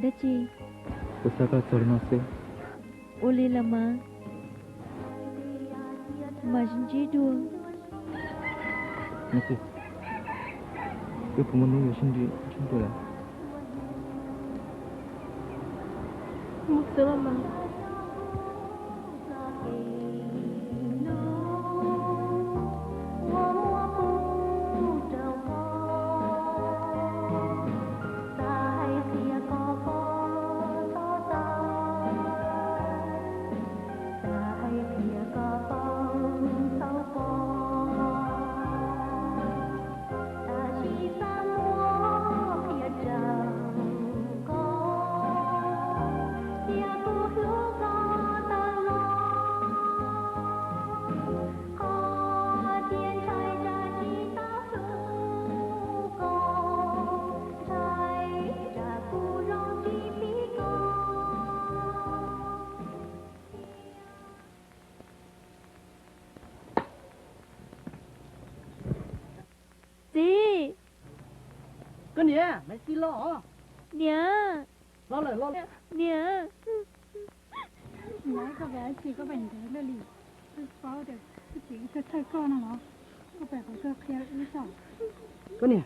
Dab tsi? Kuv xav kom txog li no xwb. Ua li los mas. Mam sib ntsib dua. Wb puas muaj hnub yuav sib ntsib dua lawm? Muaj xwb los mas. Txiv. Koj niam, Maiv Xis los. Niam. Los lawm, los. Niam. Niam, koj pem tsis, koj pem ntev lawm li. Koj paub tias wb txiv txhawj txhawj koj no los, koj pem qhov koj qhia wb tso. Koj niam,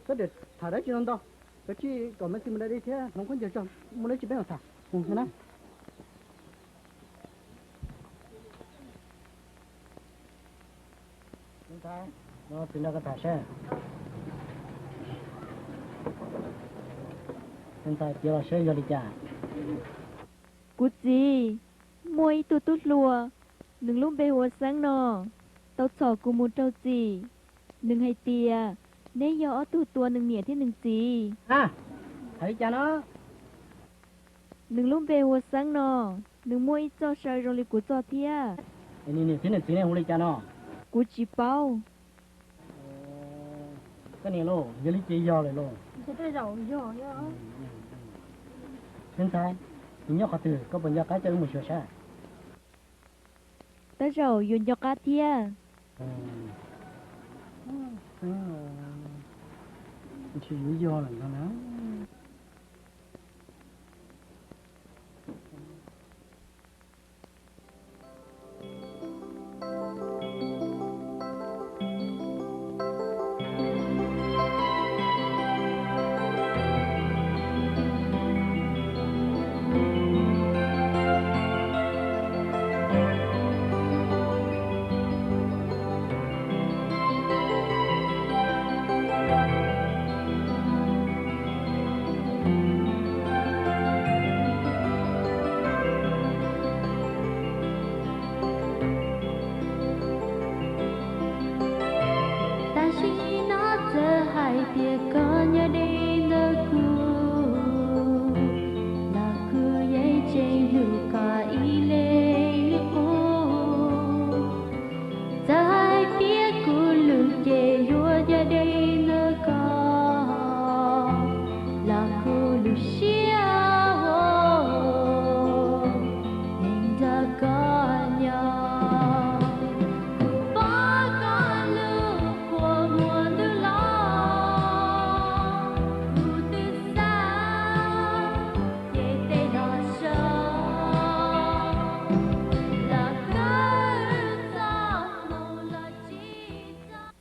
koj niam, tham dab tsi no ntau, koj cia kom Maiv Xis mus da dej thiab hloov khaub ncaws tso, muaj dab tsi peb mam tham. Mus na. Ntxhais, no txiv nrog koj tham seb. Ntxhais, piav los seb yog li cas? Kuv txiv, muaj ib tug tub hluas, nws lub npe hu ua Xeeb no, tau txhom kuv mus rau txim. Nws hais tias neb yog ob tug tua nws niam thiab nws txiv. Hais li cas no? Nws lub npe hu ua Xeeb no, nws muaj ib txoj saw zoo li kuv txoj thiab. Es nws niam thiab nws txiv ne hu li cas no? Kuv tsis paub. Koj niam lauj, yog li ces yog lawm lauj. Tej zaum yog. Niam ntxhais, nws nyob qhov twg, koj puas nco qab coj wb mus xyuas saib? Tej zaum yuav nco qab thiab. Ntshe yuav yog lawm no na. Tam sim no txawm hais tias koj nyob deb ntawm kuv, los kuv yeej tseem hlub koj ib leeg ib qub. Txawm hais tias kuv lub cev yuav nyob deb ntawm koj, los kuv lub siab yeej nrog koj nyob. Kuv pom koj lub qhua muag ntws los, kuv twb xav ces tej los so, los kawg txoj hmoo los tsis txog.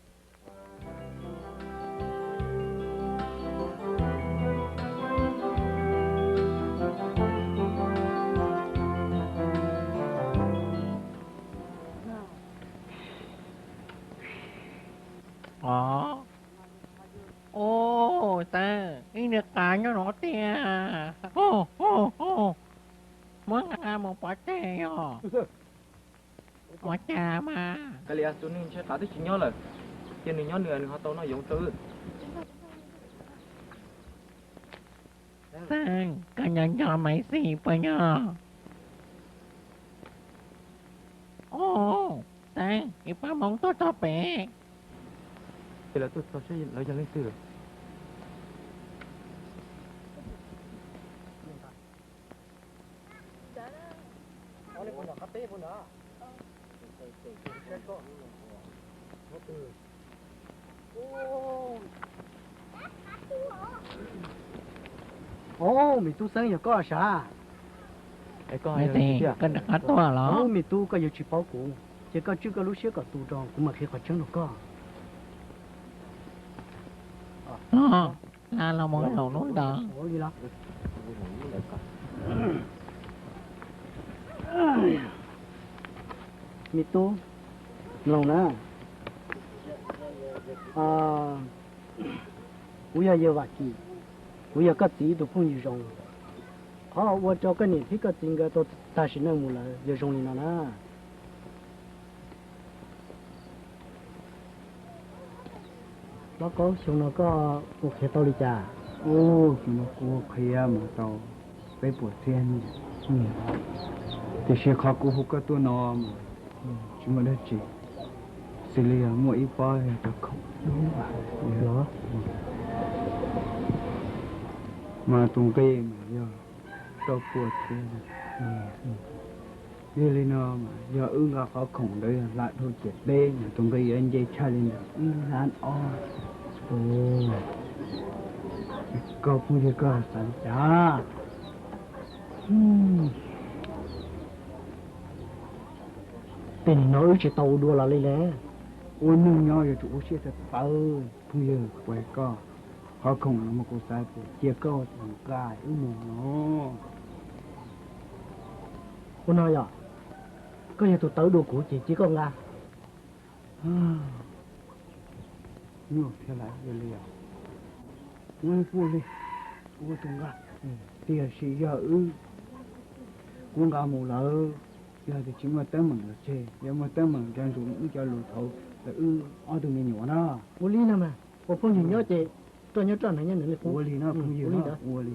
Ub, Xeeb, ib niag qav nyob no tiag. Muab nqa mus pov tseg yog ua cas mas? Tus neeg ntshai qav twb tsis nyob lawm, cia nws nyob nws, nws ho tau noj yoov rau wb. Xeeb, koj nco nco Maiv Xis puas yog? Au, Xeeb, ib pab Hmoob tuaj txog pem. Ces lawv tuaj txog saib lawv yog leej twg lawm. Au, me tub Xeeb, yog koj sav? Koj rov qab tuaj los? Au, me tub, koj yuav tsis paub kuv, ces koj tswj koj lub siab kom tu rau kuv mam qhia qhov tseeb rau koj. Hla los mus zaum lub ntawd. Me tub, mloog na, kuv yog yawg Vam Kim, kuv yog koj txiv ib tug phooj ywg zoo. Qhov ua rau koj niam thiab koj txiv nkawd tau tag sim neej mus lawm yog zoo li no na. Hlob Kaub, xyoo no koj ua qhia tau li cas? Xyoo no kuv ua qhia mus tau peb puas txhiab, tiam sis qhov kuv hu koj tuaj no mas tsis muaj dab tsi, xws li yog muaj ib pob yog cov khoom dub los, mas tus nqi mas yog rau puas txhiab. Yog li no mas yog wb nqa qhov khoom ntawd yog hla dhau ciam teb mas tus nqi yuav nce tshaj li ntawm ib lab ob. Koj phooj ywg, koj xav li cas? Tej nim no wb tsis tau ua dua los li ne. Ua neeg nyob yuav tsum ua siab tawv tawv, phooj ywg. Puas yog koj? Qhov khoom no mas kuv xav tias cia koj nqa wb mus no. Ua no yog, koj yog tus tawv dua kuv ces cia koj nqa. Nyuaj thiab lawm, yog li os, kuv puas li, kuv ua tus nqa. Tiam sis yog wb, kuv nqa mus lawm, yog tias tsis muaj teeb meem los tseg, yog muaj teeb meem nco ntsoov wb cov lus thaum wb ob tug me nyuam na. Ua li no mas, ua phooj ywg nyob ces roj nyob roj, hneev nyob hneev li qub. Ua li no phooj ywg, ua li.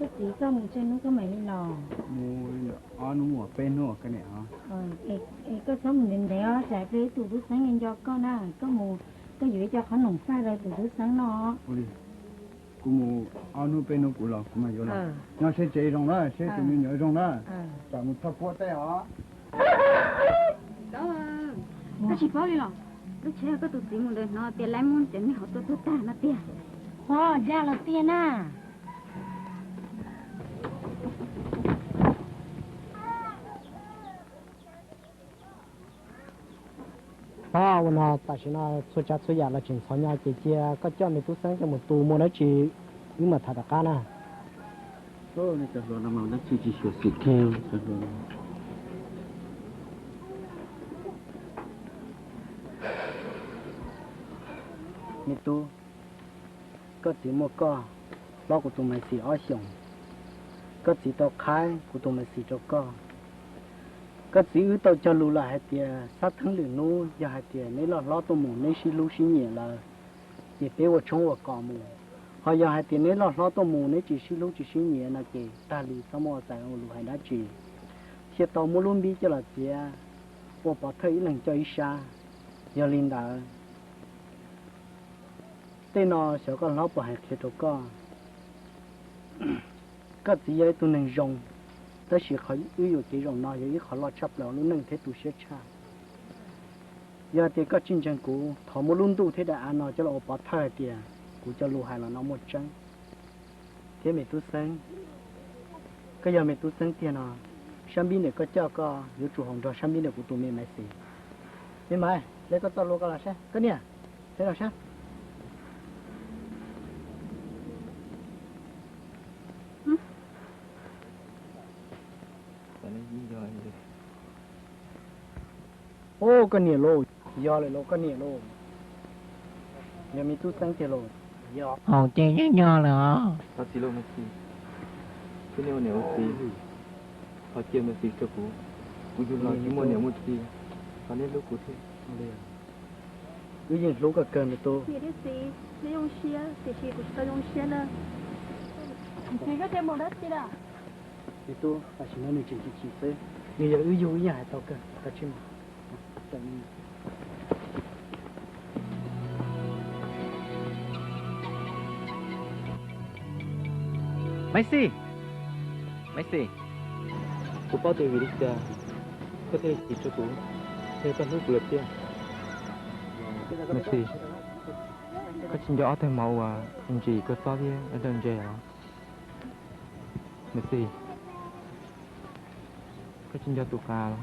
Koj txiv, koj mus tsawg hnub koj mam li los? Mus ob hnub mus peb hnub koj niam. Es koj txhob mus ntev ntev os, tsam ib pliag ib tus tub xeeb nco koj na, koj mus, koj yuav ib co qhob noom faj rau tus tub xeeb no. Kuv mus ob hnub peb hnub kuv los kuv mam yuav los. Nyob seb tsev zoo na, seb tus me nyuam zoo na, tsam mus txog puab tej os. Koj tsis paub li los? Lub tsheb koj tus txiv mus ntawd hnov tias lawv muab cov neeg hauv tuaj tuag tag no tiag. Ho, dag los tiag na. Ho, ua no tam sim no txhua tsav txhua yam los tseem ntxhov nyo ces cia koj coj me tub xeeb coj mus tu, muaj dab tsi wb mam tham tom qab na. Me tub, koj txiv muaj koj hlob kuv tus Maiv Xis ob xyoos, koj txiv tau qhaib kuv tus Maiv Xis rau koj. Koj txiv wb tau cog lus lawm hais tias xab theeb lwm hnub yog hais tias neb loj hlob tuaj mus neb sib hlub sib nyiam lawm, ces peb ua tshoob ua kos mus. Ho yog hais tias neb loj hlob tuaj mus neb tsis sib hlub tsis sib nyiam no ces tag li txhob muaj ua txais ua lus hais dab tsi, thiaj tau muab lub npib coj los txiav, ua pov thawj ib leeg coj ib sab. Yog li ntawd, tej no xyov koj hlob puas hais qhia rau koj. Koj txiv yog ib tug neeg zoo, tab sis qhov wb yuam kev zoo no yog ib qho loj tshaj plaws lub neej thiab tu siab tshaj. Yog tias koj tsis ntseeg kuv, thov muab lub ntuj thiab daim av no coj los ua pov thawj hais tias kuv cov lus hais los no muaj tseeb. Thiab me tub xeeb, koj yog me tub xeeb tiag no, sab npib ntawm koj coj koj yuav tsum haus nrog sab npib ntawm kuv tus me Maiv Xis. Me Maiv, hle koj txoj hlua ko los saib, koj niam, hle los saib. Au, koj niam lauj, yog lawm lauj, koj niam lauj. Yog me tub xeeb tiag lauj. Haus ces yeej yog lawm os. Thov txim lauj Maiv Xis, thov cia Maiv Xis rau kuv, kuv yug los tsis muaj niam muaj txiv, thov neb hlub kuv thiab. Wb yeej hlub koj kawg me tub. Niam thiab txiv, wb zoo siab tiam sis kuv tsis tau zoo siab na. Txiv, koj cia mus dab tsi na? Me tub, tam sim no nws tseem chim chim xwb, nws yog wb yug wb yeej hais tau kawg, kav tsij mus. Maiv Xis, Maiv Xis, kuv paub tias vim li cas koj thiaj li chim rau kuv, thiab koj hlub kuv lawm tiag. Maiv Xis, koj tsis nco ob tug hmov uas kuv ntsis koj txob thiab dawb ntse los? Maiv Xis, koj tsis nco tus qas los?